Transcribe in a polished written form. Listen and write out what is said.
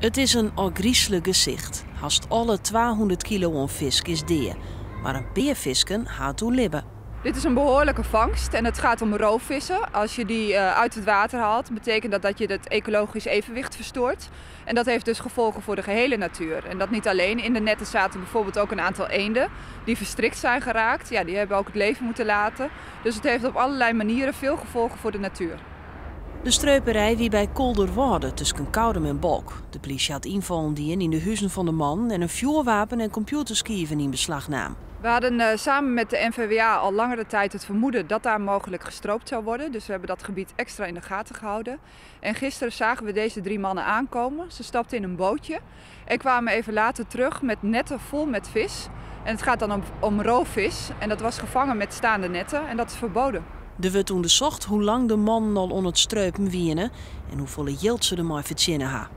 It is in ôfgryslik gesicht. Hast alle 200 kilo oan fisk is dea. Mar in pear fisken ha it oerlibbe. Dit is een behoorlijke vangst en het gaat om roofvissen. Als je die uit het water haalt, betekent dat dat je het ecologisch evenwicht verstoort. En dat heeft dus gevolgen voor de gehele natuur. En dat niet alleen. In de netten zaten bijvoorbeeld ook een aantal eenden die verstrikt zijn geraakt. Ja, die hebben ook het leven moeten laten. Dus het heeft op allerlei manieren veel gevolgen voor de natuur. De streuperij wie by Kolderwâlde tusken Koudum en Balk. De plysje hat ynfallen dien yn de huzen fan de mannen en in fjoerwapen en kompjûterskiven yn beslach naam. We hadden samen met de NVWA al langere tijd het vermoeden dat daar mogelijk gestroopt zou worden. Dus we hebben dat gebied extra in de gaten gehouden. En gisteren zagen we deze drie mannen aankomen. Ze stapten in een bootje en kwamen even later terug met netten vol met vis. En het gaat dan om roofvis en dat was gevangen met staande netten en dat is verboden. Der wurdt ûndersocht hoe lang de mannen al oan it streupen wiene en hoefolle jild se dermei fertsjinne ha.